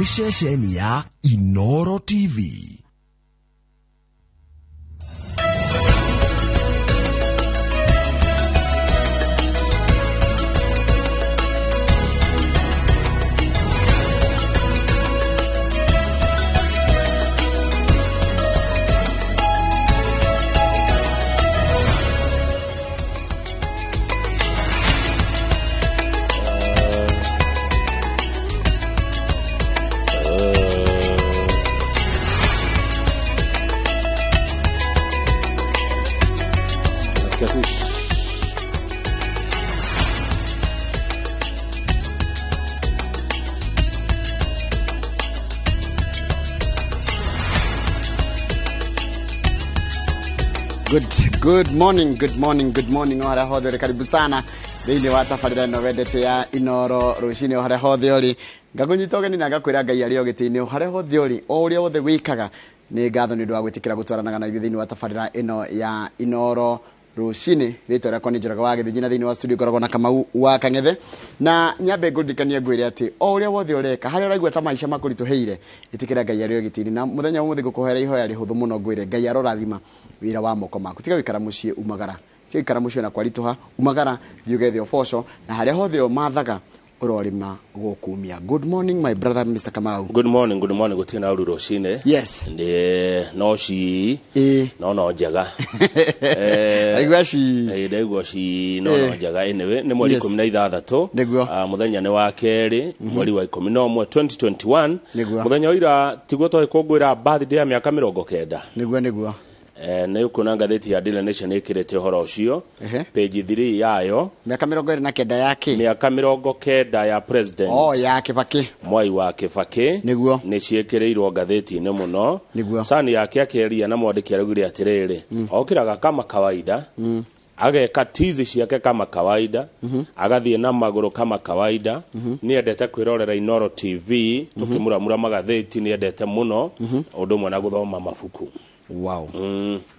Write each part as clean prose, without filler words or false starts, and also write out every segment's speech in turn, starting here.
Nĩ ceceni ya Inoro TV. Nasikia tu shh. Good, good morning, good morning, good morning o harĩa hothe ũrĩ. Karibu sana thĩinĩ wa tabarĩra ĩno wendete ya Inoro rũcinĩ o harĩa hothe ũrĩ. Ngakũnyita ũgeni na ngakwĩra Ngai arĩ o gĩtĩ-inĩ o harĩa hothe ũrĩ, o ũrĩa wothe wĩkaga. Nĩ ngatho nĩ ũndũ wa gwĩtĩkĩra gũtwaranaga na ithuĩ thĩinĩ wa tabarĩra ĩno ya Inoro rũcinĩ. Rĩtwa rĩakwa nĩ Njoroge wa Gĩthĩnji na thĩinĩ wa studio ngoragwo na Kamau wa Kang'ethe. Na nyambe ngũririkanie ngwĩre atĩ o ũrĩa wothe ũreka, harĩa ũraigua ta maica makũritũhĩire, ĩtĩkĩra Ngai arĩ o gĩtĩ-inĩ. Na mũthenya wa ũmũthĩ ngũkũhoera ihoya rĩhũthũ mũno ngwĩre Ngai arorathima wĩra wa moko maku. Tiga gũikara mũciĩ umagara. Tiga gũikara mũciĩ ona kwaritũha, umagara, thiĩ ũgethe ũboco, na harĩa hothe ũmathaga ũrorĩma gũkumia. Good morning my brother Mr. Kamau. Good morning, good morning, gũtirĩ na ũru rũcinĩ. Yes. Nĩ no ci Ĩĩ. no no njega. Ndaigua ci. Ĩĩ, ndaigua ci no no njega. Anyway, nĩ mweri 16. Nĩguo. Mũthenya nĩ wa kerĩ, mweri wa 11 2021. Nĩguo. Mũthenya wa ira tiguo twagĩkũngũĩra birthday ya mĩaka 90. Nĩguo nĩguo. Nĩ ũkuona ngathĩti ya Daily Nation ĩkĩrĩte ũhoro ũcio. Page 3 yayo. Mĩaka 29 ya kĩ? Mĩaka 90 ya president. Oh, ya Kibaki. Mwai wa Kibaki. Nĩguo. Nĩ ciĩkĩrĩirwo ngathĩti-inĩ mũno. Nĩguo. Sani yake akĩaria na mwandĩki araugire atĩrĩrĩ, okĩraga kama kawaida. Ageka tizi ciake kama kawaida. Agathiĩ na magũrũ kama kawaida. Nĩendete kwĩrorera Inoro TV, tũkĩmuramura magathĩti nĩendete mũno. Ũndũ ũmwe na gũthoma mabuku. Wow.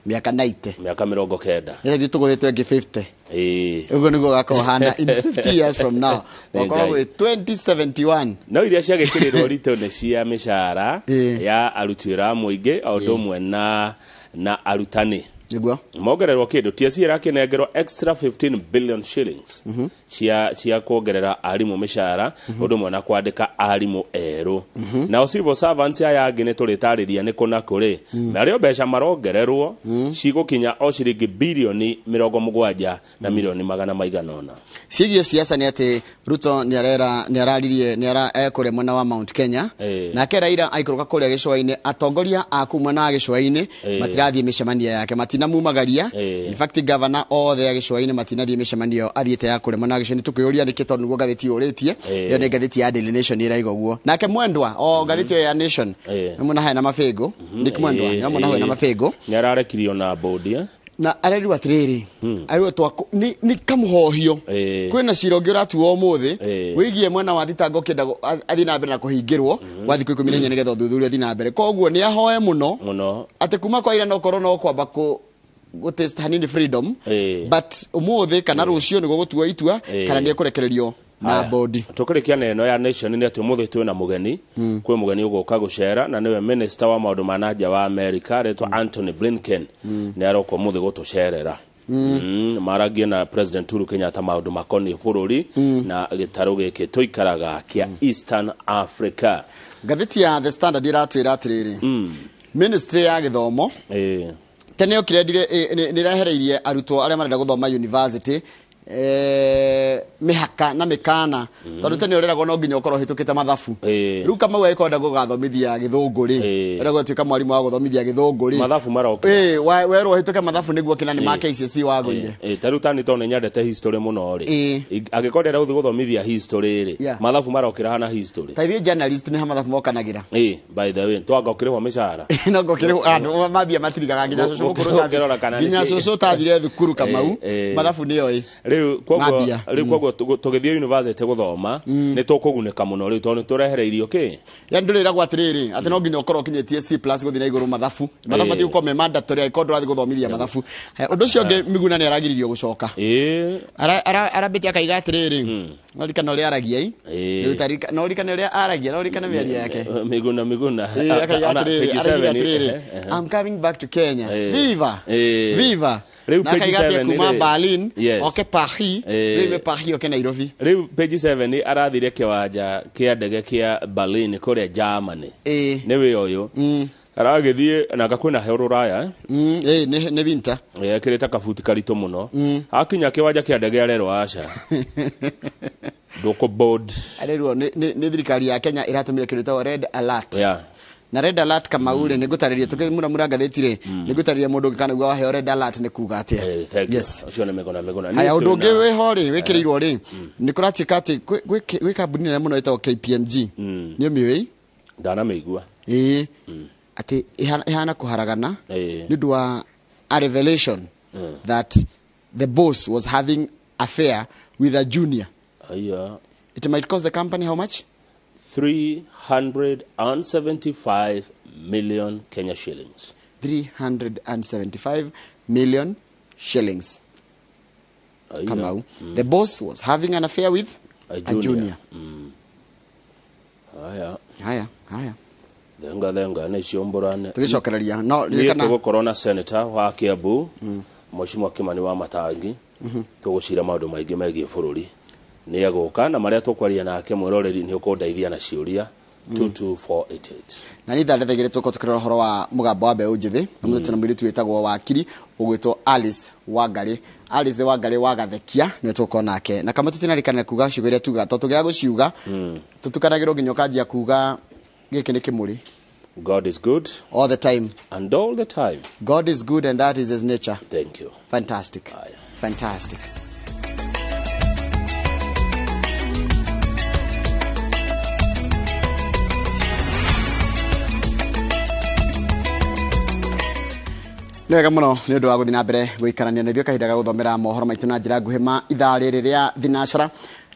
Mĩaka 90. Mĩaka 90. Nĩ ithuĩ tũgũthĩtwo ĩngĩ 50. Ĩĩ. Ũguo nĩguo gakorwo hana in 50 years from now. Nĩ Gwakorwo Ngai. gwĩ 2071. No iria ciagĩkĩrĩrwo ritũ nĩ cia mĩcara ya aruti wĩra a mũingĩ o ũndũ ũmwe na arutani. Nĩguo. Mongererwo kĩndũ TSC ĩrakĩnengerwo extra 15 billion shillings cia kuongerera arimũ mĩcara ũndũ ũmwe na kwandĩka arimũ erũ. Nao civil servants aya angĩ nĩ tũrĩtarĩria nĩ kũ na kũ rĩ, narĩo mbeca marongererwo cigũkinya o ciringi birioni 70 na milioni magana maigana ũna. Ciĩgiĩ siasa nĩ atĩ Ruto nĩ arera nĩ araririe nĩ ara ekũrĩa mwena wa Mount Kenya. Nake Raila aikũrũka kũrĩa gĩcũa-inĩ, atongoria a kũu mwena wa gĩcũa-inĩ matirathiĩ mĩcemanio yake, matinamumagaria. In fact governor othe a gĩcũa-inĩ matinathiĩ mĩcemanio athiĩte ya kũrĩa mwena wa gĩcũa-inĩ. Tũkĩũria nĩkĩ tondũ nĩguo ngathĩti yũrĩtie. Ĩyo nĩ ngathĩti ya Daily Nation ĩraiga ũguo. Nake Mwendwa o ngathĩti ĩyo ya Nation nĩ muona hena mabĩngũ. Nick Mwendwa nĩ muona hena mabĩngũ. Nĩ ararekirio na bodi. Na arerirwo atĩrĩrĩ, arerirwo twakũ nĩ kamũhohio. Kwĩna cira ũngĩ ũratuo ũmũthĩ wĩgiĩ mwena wa thitango ũkĩenda athiĩ na mbere na kũhingĩrwo gwa thikũ 14 nĩgetha ũthuthuria ũthiĩ na mbere. Koguo nĩ ahoe mũno mũno atĩ kuma kwa ira no korwo no kwamba kũ gũ taste hanini freedom, but ũmũthĩ kana rũciũ nĩguo gũtuo itua kana nĩ ekũrekererio na Haya. bodi. Tũkĩrĩkia na ĩno ya Nation nĩ atĩ ũmũthĩ twĩna mũgeni. Kwĩ mũgeni ũgũka gũcera na nĩwe minister wa maũndũ ma nanja wa America aretwo Anthony Blinken. Nĩ aroka ũmũthĩ gũtũcerera. Maragie na President Uhuru Kenyatta maũndũ makoniĩ bũrũri na gĩtarũ gĩkĩ tũikaraga kĩa Eastern Africa. Ngathĩti ya The Standard ĩratwĩra atĩrĩrĩ, Ministry ya gĩthomo tene yokire nĩ ĩrehereirie arutwo arĩa marenda gũthoma university mĩhaka na mĩkana, tondũ tene ũreragwo no nginya ũkorwo ũhĩtũkĩte mathabu. Rĩu Kamau agĩkorwo enda gũgathomithia gĩthũngũ rĩ, enda gũtuĩka mwarimũ wa gũthomithia gĩthũngũ rĩ, Mathabu maroka. Werwo ũhĩtũke mathabu nĩguo kĩna nĩ ma KCSE wagũire. Ta rĩu tani tondũ nĩ nyendete history mũno rĩ, angĩkorwo ndĩrenda gũthiĩ gũthomithia history rĩ, mathabu marokĩra hana history. Ta ithuĩ journalist nĩ ha mathabu mokanagĩra. By the way, twanga ũkĩrĩhwo mĩcara. No ngũkĩrĩhwo andũ mambia matirigaga nginya cũcũ mũkũrũ Ũngĩrora kana nĩ nginya cũcũ ũtathire thukuru Kamau, mathabu nĩoĩ. Rĩu koguo Mambia. Rĩu koguo tũgĩthiĩ university gũthoma nĩ tũkũgunĩka mũno rĩu tondũ nĩ tũrehereirio kĩ. Yani ndũrĩragwo atĩrĩrĩ atĩ no nginya ũkorwo ũkinyĩtie C plus gũthiĩ na igũrũ mathabu. Mathabu matigũkorwo me mandatory angĩkorwo ndũrathiĩ gũthomithia mathabu. Ũndũ ũcio ũngĩ, Miguna nĩ aragiririo gũcoka. Arambĩtie akaiga atĩrĩrĩ, Norikana ũrĩa aragia i. Ĩĩ. Norikana ũrĩa aragia, norikana mĩario yake. Miguna Miguna. Ĩĩ, akaiga Ona atĩrĩrĩ, page araiga 7, atĩrĩrĩ, ehe. I'm coming back to Kenya. Ĩĩ. Viva! Ĩĩ. Viva! Rĩu Na page akaiga atĩ 7 kuma rĩ. Berlin, Yes. oke Paris, Ĩĩ. rĩu ime Paris oke Nairobi. Rĩu page 7 arathire kĩwanja kĩa ndege kĩa Berlin kũrĩa Germany. Ĩĩ. Nĩ wĩ ũyũ. Aragĩthiĩ nanga kwĩna heho rũraya, eh? Ĩĩ, nĩ winter. Ekĩrĩte kabuti karitũ mũno. Akinya kĩwanja kĩa ndege arerwo aca. Ndũkũ board. Arerwo nĩ thirikari ya Kenya ĩratũmire kĩndũ gĩtagwo red alert. Yeah. Na red alert Kamau rĩ, nĩngũtarĩria tũkĩmuramura ngathĩti rĩ, nĩngũtarĩria mũndũ ũngĩ kana nĩguo waheo red alert nĩ kuga atĩa. Eh, thank you. Yes. Ũcio nĩ Miguna Miguna. Haya, Niĩ ũndũ ũngĩ twĩna- wĩho rĩ, wĩkĩrĩirwo rĩ, nĩ kũratuĩka atĩ gwĩ kambuni nene mũno ĩtagwo KPMG. Nĩ ũmĩũĩ? Ndanamĩigua. Ĩĩ. Atĩ ĩhana kũharagana Ĩĩ. nĩ ũndũ wa a revelation that the boss was having affair with a junior. Aya. It might cost the company how much? 375 million Kenya shillings. 375 million shillings. Aya. Kamau. The boss was having an affair with A a junior. junior. Aya. Haya, haya. Thenga thenga nĩ ciũmbũrane. Tũgĩcokereria. No, Niĩ ririkana tũgũkorwo na senator wa Kiambu, Mheshimiwa Kimani wa Matangi, tũgũcira maũndũ maingĩ megiĩ bũrũri. Nĩ egũka na marĩa tũkwaria nake mwĩroreri nĩ ũkũndeithia na ciũria 22488. Na nĩ thaa igĩrĩ tũkorwo tũkĩrora ũhoro wa mũgambo wa mbeũ njĩthĩ na mũthĩ na mũirĩtu wĩtagwo wakiri ũgwĩtwo Alice Wangari. Alice Wangari wa Gathekia nĩwe tũgũkorwo nake na kama tũtinarikana kuga ciugo iria tugaga tondũ tũngĩaga gũciuga tũtukanagĩrwo nginya ũkanjia kuga gĩkĩ nĩ kĩmũrĩ. God is good All the time. And all the time. God is good and that is his nature. Thank you. Fantastic. Aya. Fantastic. Nĩ wega mũno nĩ ũndũ wa gũthiĩ na mbere gũikarania na ithuĩ kahinda ga gũthomera mohoro maitũ na njĩra nguhĩ ma ithaa rĩrĩ rĩa thinacara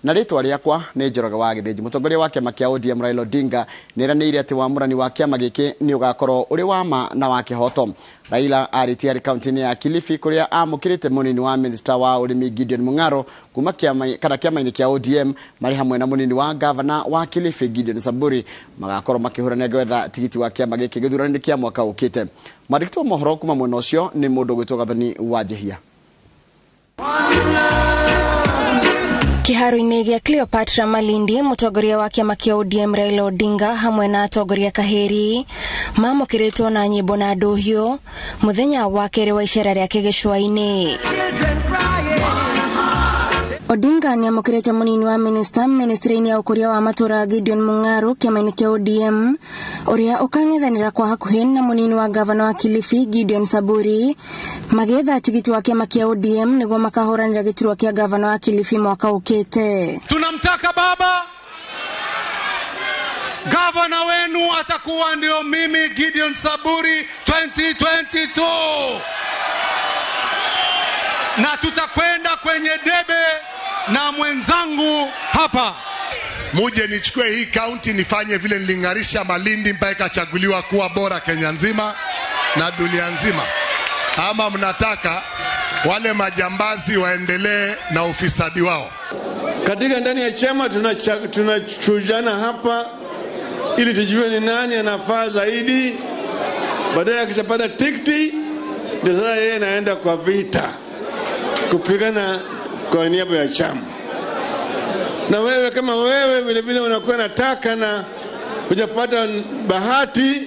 na rĩtwa rĩakwa nĩ Njoroge wa Gĩthĩnji. Mũtongoria wa kĩama kĩa ODM Raila Odinga nĩ eranĩire atĩ wamũrani wa kĩama gĩkĩ nĩ ũgakorwo ũrĩ wa ma na wa kĩhoto. Raila arĩtie arĩ kaunti-inĩ ya Kilifi kũrĩa amũkĩrĩte mũnini wa minista wa ũrĩmi Gideon Mung'aro kuma kĩama kana kĩama-inĩ kĩa ODM marĩ hamwe na mũnini wa gavana wa Kilifi Gideon Saburi magakorwo makĩhũrana gwetha tigiti wa kĩama gĩkĩ gĩthurano-inĩ kĩa mwaka ũkĩte. Mwandĩki wa mohoro kuma mwena ũcio nĩ mũndũ ũgwĩtwo Gathoni wa Njehia. Kĩharo-inĩ gĩa Cleopatra Malindi, mũtongoria wa kĩama kĩa ODM Raila Odinga hamwe na atongoria kahĩri mamũkĩrĩtwo na nyĩmbo na ndũhiũ mũthenya wa kerĩ wa icera rĩake gĩcũa-inĩ. Odinga nĩamũkĩrĩte mũnini wa minista ministry-inĩ ya ũkũria wa matũra Gideon Mung'aro kĩama-inĩ kĩa ODM ũrĩa ũkang'ethanĩra kwa hakuhĩ na mũnini wa gavana wa Kilifi Gideon Saburi magĩetha tigiti wa kĩama kĩa ODM nĩguo makahũranĩra gĩturwa kĩa gavana wa Kilifi mwaka ũkĩte. Tunamtaka baba, gavana wenu atakuwa ndio mimi Gideon Saburi 2022, na tutakwenda kwenye debe na mwenzangu hapa. Muje nichukue hii county nifanye vile niling'arisha Malindi mpaka ikachaguliwa kuwa bora Kenya nzima na dunia nzima. Ama mnataka wale majambazi waendelee na ufisadi wao? Katika ndani ya chama tunachujana hapa ili tujue ni nani anafaa zaidi. Baadaye akishapata tikiti ndio sasa yeye anaenda kwa vita kupigana kwa niaba ya chama. Na wewe kama wewe vile vile unakuwa unataka na hujapata bahati,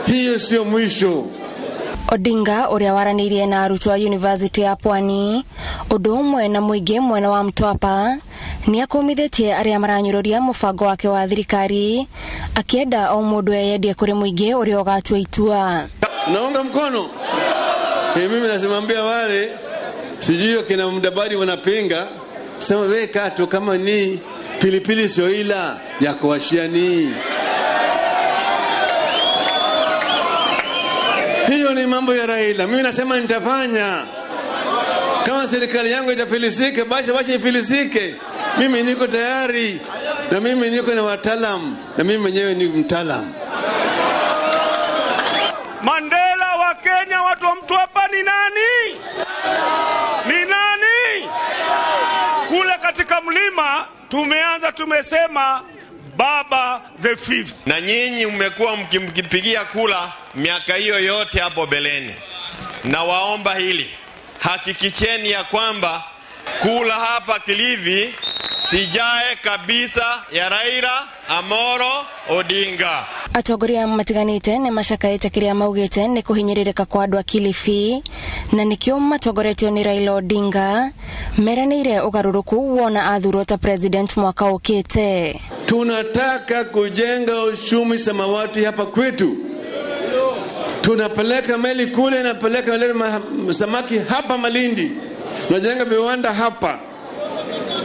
hiyo sio mwisho. Odinga ũrĩa waranĩirie na arutwo a University ya Pwani ũndũ ũmwe na mũingĩ mwena wa Mtwapa nĩ akũmithĩtie arĩa maranyũrũria mũbango wake wa thirikari akĩenda o mũndũ eyendie kũrĩ mũingĩ ũrĩa ũgatua itua. Naunga mkono. Mimi nasimambia wale sijui kina Mudavadi wanapinga, sema wewe kato kama ni pilipili sio ila ya kuwashia ni. Hiyo ni mambo ya Raila. Mimi nasema nitafanya. Kama serikali yangu itafilisike, basi wacha ifilisike. Mimi niko tayari. Na mimi niko na wataalamu, na mimi mwenyewe ni mtaalamu. Mandela wa Kenya, watu wa Mtwapa ni nani? Ni nani? Kule katika mlima Tumeanza, tumesema Baba the fifth. Na nyinyi mmekuwa mkimpigia kula miaka hiyo yote hapo beleni, na waomba hili, hakikisheni ya kwamba kula hapa Kilifi sijae kabisa ya Raila Amolo Odinga. Atongoria matiganite nĩ macakaĩte kĩrĩa maugĩte nĩ kũhinyĩrĩrĩka kwa andũ a Kilifi na nĩkĩo matongoretio nĩ Raila Odinga meranĩire ũgarũrũku wona athurwo ta president mwaka ũkĩte. Tunataka kujenga uchumi samawati hapa kwetu. Tunapeleka meli kule, napeleka samaki hapa Malindi, tunajenga viwanda hapa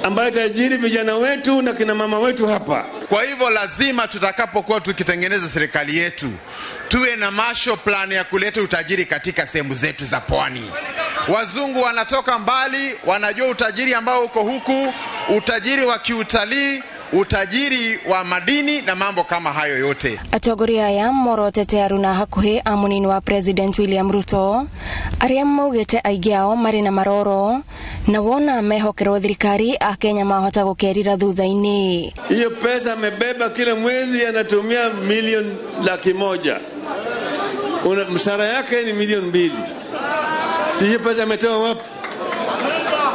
ambayo itajiri vijana wetu na kina mama wetu hapa. Kwa hivyo lazima tutakapokuwa tukitengeneza serikali yetu tuwe na Marshall Plan ya kuleta utajiri katika sehemu zetu za pwani. Wazungu wanatoka mbali, wanajua utajiri ambao uko huku, utajiri wa kiutalii, utajiri wa madini na mambo kama hayo yote. Atongoria aya morotete aruna hakuhi a munini wa President William Ruto aria maugite aingi ao mari na maroro na wona mehokerwo thirikari Akenya mahota gukerira thutha-ini. Hiyo pesa amebeba kila mwezi anatumia milioni 100,000. Mshahara yake ni milioni 2. Hiyo pesa ametoa wapi?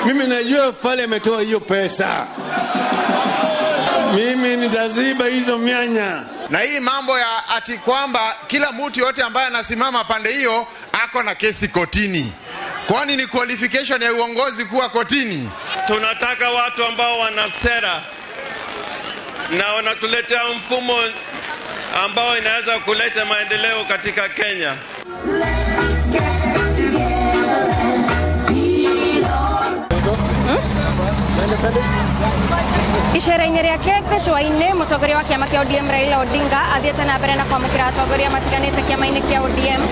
Mimi najua pale ametoa hiyo pesa. Mimi nitaziba hizo mianya. Na hii mambo ya ati kwamba kila mtu yote ambaye anasimama pande hiyo ako na kesi kotini. Kwani ni qualification ya uongozi kuwa kotini? Tunataka watu ambao wana sera na wanatuletea mfumo ambao inaweza kuleta maendeleo katika Kenya. Icera-inĩ rĩake gĩcũa-inĩ mũtongoria wa kĩama kĩa ODM Raila Odinga athiĩte na mbere na kwamũkĩra atongoria matiganĩte kĩama-inĩ kĩa ODM,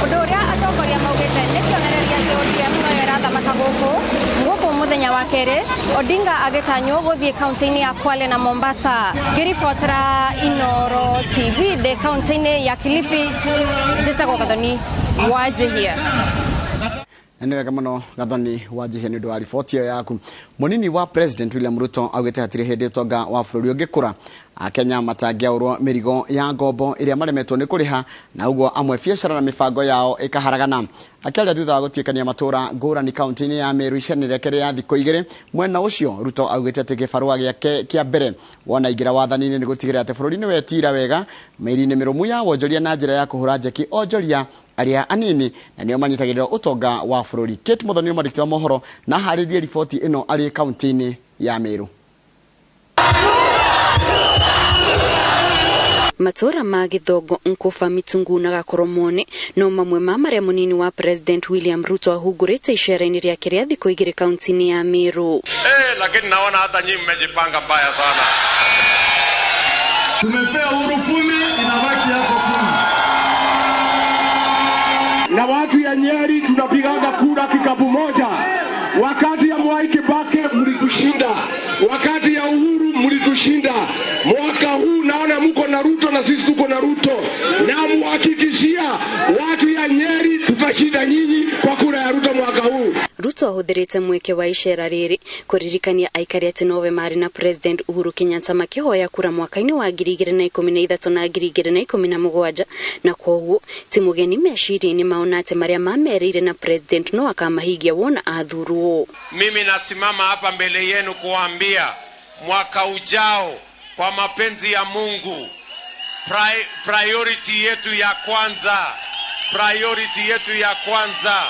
ũndũ ũrĩa atongoria maugĩte nĩ kĩonereria atĩ ODM noyo ĩrathamaka gũkũ mũthenya wa kerĩ Odinga agĩtanywo gũthiĩ kaunti-inĩ ya Kwale na Mombasa. Ngĩribotera Inooro TV ndĩ kaunti-inĩ ya Kilifi, njĩtagwo Gathoni Wanjihia. Nĩ wega mũno Gathoni Wanjihia nĩ ũndũ wa riboti ĩyo yaku. Mũnini wa President William Ruto augĩte hatirĩ hĩndĩ ũtonga wa bũrũri ũngĩkũra Akenya matangĩaũrwo mĩrigo ya ngombo ĩrĩa maremetwo nĩ kũrĩha na ũguo amwe biacara na mĩbango yao ĩkaharagana. Akĩaria thutha wa gũtuĩkania matũũra ngũrani kaunti-inĩ ya Meru icera rĩake rĩa thikũ igĩrĩ, mwena ũcio Ruto augĩte atĩ gĩbarũa gĩake kĩa mbere wona aingĩra wathani-inĩ nĩ gũtigĩrĩra atĩ bũrũri nĩwetira wega mĩri-inĩ mĩrũmu ya wonjoria na njĩra ya kũhũra njeki onjoria arĩa anini na nĩo manyitagĩrĩra ũtonga wa bũrũri. Kate Muthoni mwandĩki wa mohoro na harĩrie riboti ĩno arĩ kaunti-inĩ ya Meru. Matũra ma Gĩthongo, Nkuba, Mitungu na Gakoromone no mamwe ma marĩa mũnini wa President William Ruto ahungũrĩte icera-inĩ rĩake rĩa thikũ igĩrĩ kaunti-inĩ ya Meru. Lakini naona hata nyinyi mmejipanga mbaya sana. Tumepea Uhuru 10, inabaki hapo 10. Na watu ya Nyeri tunapiganga kura kikapu moja. Wakati ya Mwai Kibaki mlitushinda, wakati ya Uhuru mlitushinda. Mwaka huu naona mko na Ruto na sisi tuko na Ruto. Na muhakikishia watu ya Nyeri tutashinda nyinyi kwa kura ya Ruto mwaka huu. Ruto ahũthĩrĩte mweke wa icera rĩrĩ kũririkania aikari atĩ nowe marĩ na President Uhuru Kenyatta makĩhoya kura mwaka-inĩ wa 2013 na 2017 na kwoguo ti mũgeni meciria-inĩ mao na atĩ marĩa mamerĩire na President no akamahingia wona athurwo. Mimi nasimama hapa mbele yenu kuambia mwaka ujao kwa mapenzi ya Mungu, priority yetu ya kwanza, priority yetu ya kwanza,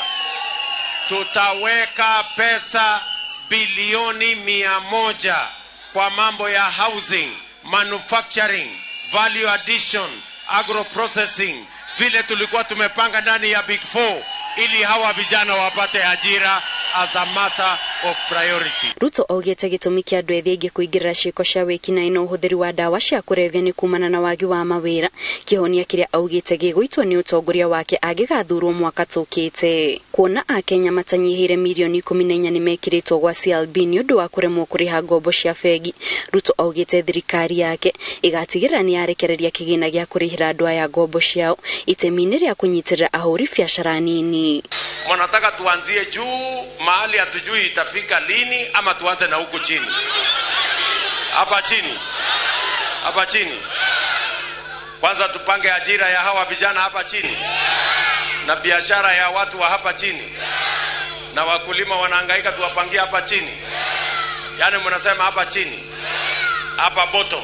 tutaweka pesa bilioni 100 kwa mambo ya housing, manufacturing, value addition, agro processing, vile tulikuwa tumepanga ndani ya Big Four ili hawa vijana wapate ajira as a matter of priority. Ruto augĩte gĩtũmi kĩa andũ ethĩ aingĩ kũingĩrĩra ciĩko cia wĩkinaĩ na ũhũthĩri wa ndawa cia kũrebia nĩ kumana na wagi wa mawĩra, kĩhonia kĩrĩa augĩte gĩgũitwo nĩ ũtongoria wake angĩgathurwo mwaka tũkĩte. Kuona Akenya matanyihĩire milioni 14 nĩmekĩrĩtwo gwa CLB nĩ ũndũ wa kũremwo kũrĩha ngombo cia bengi, Ruto augĩte thirikari yake ĩgatigĩrĩra nĩ yarekereria kĩgĩna gĩa kũrĩhĩra andũ aya ngombo ciao itemi-inĩ rĩa kũnyitĩrĩra ahũri biacara nini. Mnataka tuanzie juu mahali hatujui itafika lini, ama tuanze na huku chini? Hapa chini. Hapa chini. Kwanza tupange ajira ya hawa vijana hapa chini. Na biashara ya watu wa hapa chini. Na wakulima wanahangaika tuwapangie hapa chini. Yaani mnasema hapa chini. Hapa bottom.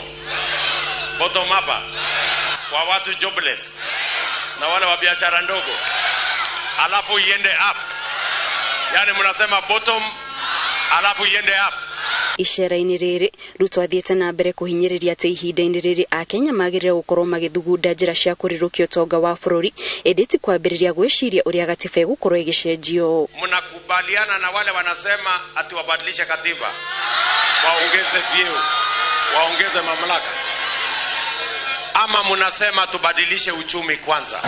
Bottom hapa. Kwa watu jobless. Na wale wa biashara ndogo. Alafu iende up. Yaani mnasema bottom alafu iende up. Icera-inĩ rĩrĩ Ruto athiĩte na mbere kũhinyĩrĩria atĩ ihinda-inĩ rĩrĩ akenya magĩrĩire gũkorwo magĩthugunda njĩra cia kũrirũkia ũtonga wa bũrũri ĩndĩ ti kwambĩrĩria gwĩciria ũrĩa gatiba ĩgũkorwo ĩgĩcenjio. Mnakubaliana na wale wanasema ati wabadilishe katiba, waongeze vyeo, waongeze mamlaka, ama mnasema tubadilishe uchumi kwanza?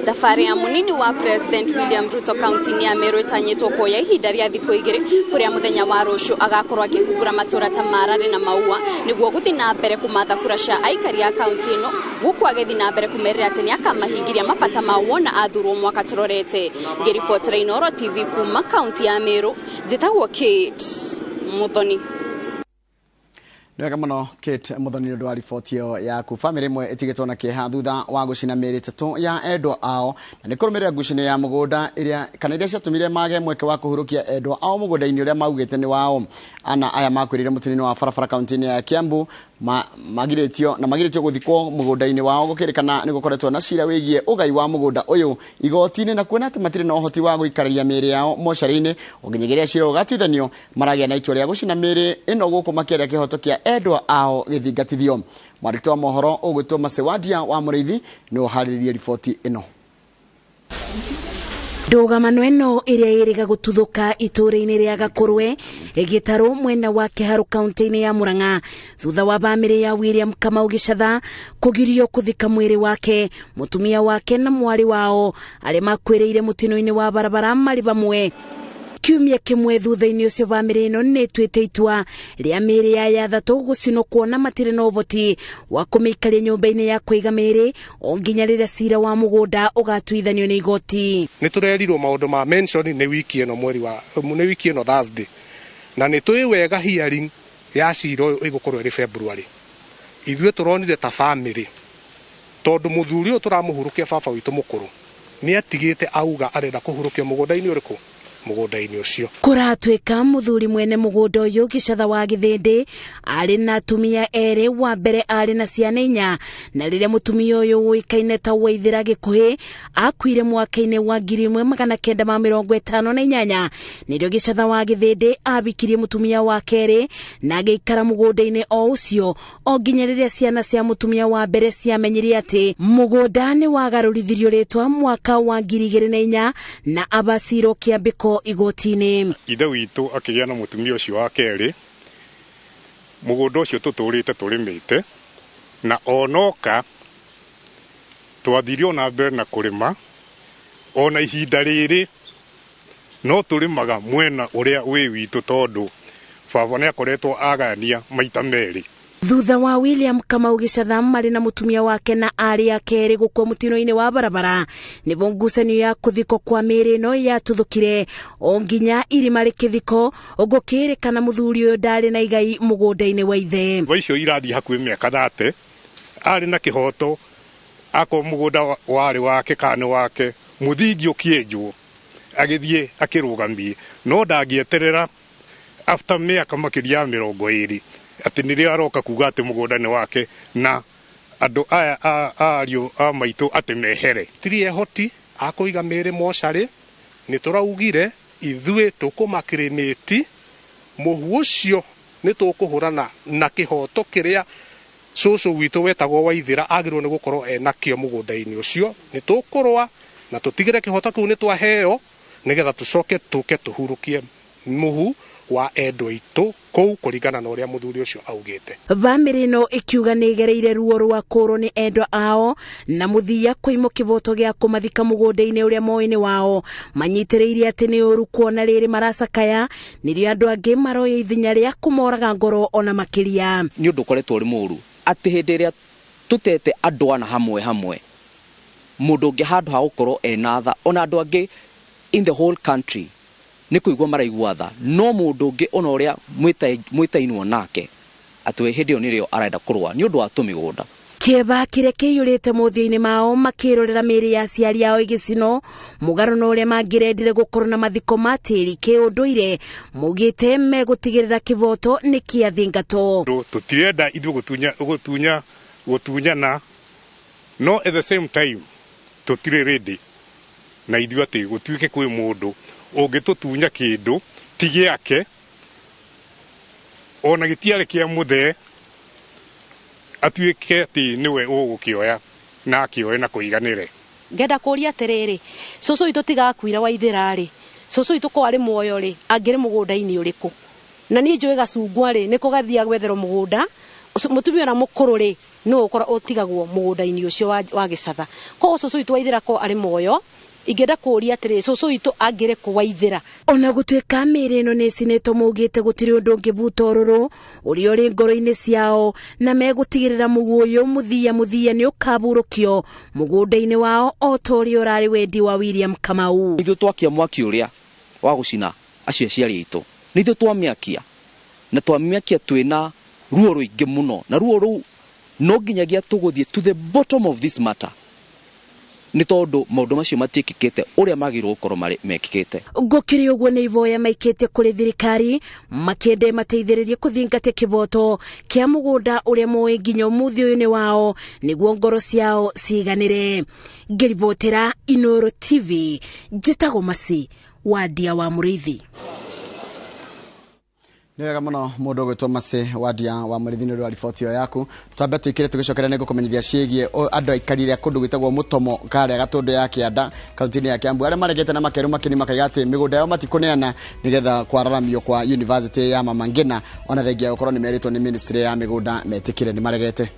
Thabarĩ ya munini wa President William Ruto kaunti-inĩ ya Meru ĩtanyĩtwo kuoya ihinda rĩa thikũ igĩrĩ kũrĩa mũthenya wa rũciũ agakorwo akĩhungura matũra ta Mararĩ na Maua nĩguo gũthiĩ na mbere kũmatha kura cia aikari a kaunti ĩno gũkũ agĩthiĩ na mbere kũmerĩra atĩ nĩakamahingĩria mabata mao wona athurwo mwaka tũrorete. Ngĩribotera Inooro TV kuma kaunti ya Meru, njĩtagwo Kate Muthoni. Nĩ wega mũno Kate Muthoni nĩ ũndũ wa riboti ĩyo yaku. Bamĩrĩ ĩmwe ĩtigĩtwo na kĩeha thutha wa gũcina mĩĩrĩ ĩtatũ ya endwa ao na nĩ kũrũmĩrĩra ngucanio ya mũgũnda ĩrĩa kana iria ciatũmire mage mweke wa kũhurũkia endwa ao mũgũnda-inĩ ũrĩa maugĩte nĩ wao. Ana aya makuĩrĩire mũtino-inĩ wa barabara kaunti-inĩ ya Kiambu magirĩtio gũthikwo mũgũnda-inĩ wao gũkĩrĩkana nĩ gũkoretwo na cira wĩgiĩ ũgai wa mũgũnda ũyũ igoti-inĩ na kuona atĩ matirĩ na ũhoti wa gũikarĩria mĩĩrĩ yao mocarĩ-inĩ ũnginyagia cira ũgatuithanio maragĩa na itua rĩa gũcina mĩĩrĩ ĩno gũkũ makĩaria kĩhoto kĩa endwa ao gĩthingatithio. Mwandĩki wa mohoro ũgwĩtwo Masewadia wa Mũrĩithi nĩ ũharĩrĩirie riboti ĩno. Ndũgamano ĩno ĩrĩa ĩrĩga gũtuthũka itũũra-inĩ rĩa Gakũrwe gĩtarũ mwena wa Kĩharũ kaunti-inĩ ya Murang'a thutha wa bamĩrĩ ya William Kamau Gĩcatha kũgirio kũthika mwĩrĩ wake, mũtumia wake na mwarĩ wao arĩa makuĩrĩire mũtino-inĩ wa barabara marĩ bamwe. Kiumia kĩmwe thutha-inĩ ũcio bamĩrĩ ĩno nĩ ĩtuĩte itua rĩa mĩĩrĩ ya yathatũ gũcinwo kuona matirĩ na ũhoti wa kũmĩikaria nyũmba-inĩ ya kũiga mĩĩrĩ o nginya rĩrĩa cira wa mũgũnda ũgatuithanio nĩ igoti. Nĩ tũrerirwo maũndũ ma mention nĩ wiki ĩno mweri wa nĩ wiki ĩno Thursday, na nĩ tũĩ wega hearing ya cira ũyũ ĩgũkorwo ĩrĩ February. Ithuĩ tũronire ta bamĩrĩ tondũ mũthuri ũyũ tũramũhurũkia baba witũ mũkũrũ nĩ atigĩte auga arenda kũhurũkio mũgũnda-inĩ ũrĩkũ, mũgũnda-inĩ ũcio. Kũratuĩka mũthuri mwene mũgũnda ũyũ Gĩcatha wa Gĩthĩndĩ arĩ na atumia erĩ, wa mbere arĩ na ciana inya, na rĩrĩa mũtumia ũyũ ũĩkaine ta Waithĩra Gĩkuhĩ akuire mwaka-inĩ wa 1958 nĩrĩo Gĩcatha wa Gĩthĩndĩ abikirie mũtumia wa kerĩ na agĩikara mũgũnda-inĩ o ũcio o nginya rĩrĩa ciana cia mũtumia wa mbere ciamenyire atĩ mũgũnda nĩ wagarũrithirio rĩtwa mwaka wa 2004 na abacirwo kĩambĩko igoti-inĩ. Ithe witũ akĩgĩa na mũtumia ũcio wa kerĩ, mũgũnda ũcio tũtũrĩte tũrĩmĩte na onoka twathire ona mbere na kũrĩma ona ihinda rĩrĩ no tũrĩmaga mwena ũrĩa wĩ witũ tondũ baba nĩ akoretwo agania maita merĩ. Thutha wa William Kamau Gĩcatha marĩ na mũtumia wake na arĩ a kerĩ gũkua mũtino-inĩ wa barabara nĩguo ngucanio ya kũthikwo kwa mĩĩrĩ ĩno yatuthũkire o nginya irima rĩkĩthikwo gũkĩrĩkana mũthuri ũyũ ndarĩ na igai mũgũnda-inĩ wa ithe. Thaa icio irathiĩ hakuhĩ mĩaka 30 arĩ na kĩhoto akorwo mũgũnda warĩ wake kana nĩ wake mũthingi ũkĩenjwo agĩthiĩ akĩrũgamie no ndangĩeterera after mĩaka makĩria ya 20 atĩ nĩrĩo aroka kuga atĩ mũgũnda nĩ wake na andũ aya ariũ a maitũ atĩ mehere. Tiri ehoti a kũiga mĩĩrĩ mocarĩ, nĩ tũraugire ithuĩ tũkũmakĩrĩmĩti mũhu ũcio nĩ tũkũhũrana na kĩhoto kĩrĩa cũcũ witũ wetagwo Waithĩra agĩrĩirwo nĩ gũkorwo enakĩo mũgũnda-inĩ ũcio. Nĩ tũkũrũa na tũtigĩre kĩhoto kĩu nĩ twaheo nĩgetha tũcoke tũke tũhurũkie mũhu Kwa endwa aitũ kũu kũringana na ũrĩa mũthuri ũcio augĩte. Bamĩrĩ ĩno ĩkiuga nĩ ĩgereire ruo rwa kũrwo nĩ endwa ao na mũthia kũimwo kĩboto gĩa kũmathika mũgũnda-inĩ ũrĩa moĩ nĩ wao. Manyitĩrĩire atĩ nĩ ũru kuona rĩrĩ maracakaya nĩrĩo andũ angĩ maroya ithenya rĩa kũmoraga ngoro ona makĩria. Nĩ ũndũ ũkoretwo ũrĩ mũũru atĩ hĩndĩ ĩrĩa tũtete andũ ana hamwe hamwe mũndũ ũngĩ handũ ha gũkorwo ena tha ona andũ angĩ in the whole country nĩ kũigua maraigua tha no mũndũ ũngĩ ona ũrĩa mwĩtainwo nake atĩ we hĩndĩ ĩyo nĩrĩo arenda kũrũa nĩ ũndũ wa tũmĩgũnda. Kĩeba kĩrĩa kĩiyũrĩte mothiũ-inĩ mao makĩrorera mĩĩrĩ ya aciari ao ĩgĩcinwo mũgarũ na ũrĩa mangĩrendire gũkorwo na mathiko ma tĩri kĩũndũire maugĩte megũtigĩrĩra kĩboto nĩ kĩathingatwo. Tũtirenda ithuĩ gũtunyana no at the same time tũtirĩ ready na ithuĩ atĩ gũtuĩke kwĩ mũndũ ũngĩtũtunya kĩndũ ti gĩake ona gĩtiarĩ kĩa mũthee atuĩke atĩ nĩwe ũgũkĩoya na akĩoe na kũiganĩre. Ngenda kũria atĩrĩrĩ, cũcũ witũ tigakuire Waithĩra rĩ, cũcũ witũ ko arĩ muoyo rĩ, angĩrĩ mũgũnda-inĩ ũrĩkũ? Na niĩ njũĩ gacungwa rĩ, nĩko gathiaga gwetherwo mũgũnda, mũtumia ũrĩa mũkũrũ rĩ, nĩwe ũtigagwo mũgũnda-inĩ ũcio wa gĩcatha. Koguo cũcũ witũ Waithĩra ko arĩ muoyo, ingĩenda kũria atĩrĩrĩ, cũcũ witũ angĩrĩ kũ Waithĩra? Ona gũtuĩka mĩĩrĩ ĩno nĩ ĩcinĩtwo maugĩte gũtirĩ ũndũ ũngĩbuta ũrũrũ ũrĩa ũrĩ ngoro-inĩ ciao na megũtigĩrĩra mũguũ ũyũ mũthia mũthia nĩ ũkaburũkio mũgũnda-inĩ wao o ta ũrĩa ũrarĩ wendi wa William Kamau. Ithuĩ twakia mwaki ũrĩa wa gũcina acio aciari aitũ nĩ ithuĩ twamĩakia na twamĩakia twĩna ruo rũingĩ mũno na ruo rũu no nginyagia tũgũthiĩ to the bottom of this matter nĩ tondũ maũndũ macio matiĩkĩkĩte ũrĩa magĩrĩirwo gũkorwo mekĩkĩte. Gũkĩrĩ ũguo nĩ ivoya maikĩtie kũrĩ thirikari makĩende mateithĩrĩrie kũthingatia kĩboto kĩa mũgũnda ũrĩa moĩ nginya ũmũthĩ ũyũ nĩ wao nĩguo ngoro ciao ciganĩre. Ngĩribotera Inooro TV, njĩtagwo Masi Wandia wa Mũrĩithi. Nĩ wega mũno mũndũ ũgwĩtwo Masi Wandia wa Mũrĩithi nĩ ũndũ wa riboti ĩyo yaku. Twambe tũikĩre tũgĩcokera nĩ ngũkũmenyithia ciĩgiĩ andũ aikarire kũndũ gwĩtagwo Mũtomo karĩa Gatũndũ ya Kĩanda kaunti-inĩ ya Kiambu arĩa maregete na makerũ makĩni makaiga atĩ mĩgũnda yao matikũneana nĩgetha kwararamio kwa University ya Mama Ngina ona thengia gũkorwo nĩ merĩtwo nĩ ministry ya mĩgũnda metĩkĩre nĩ maregete.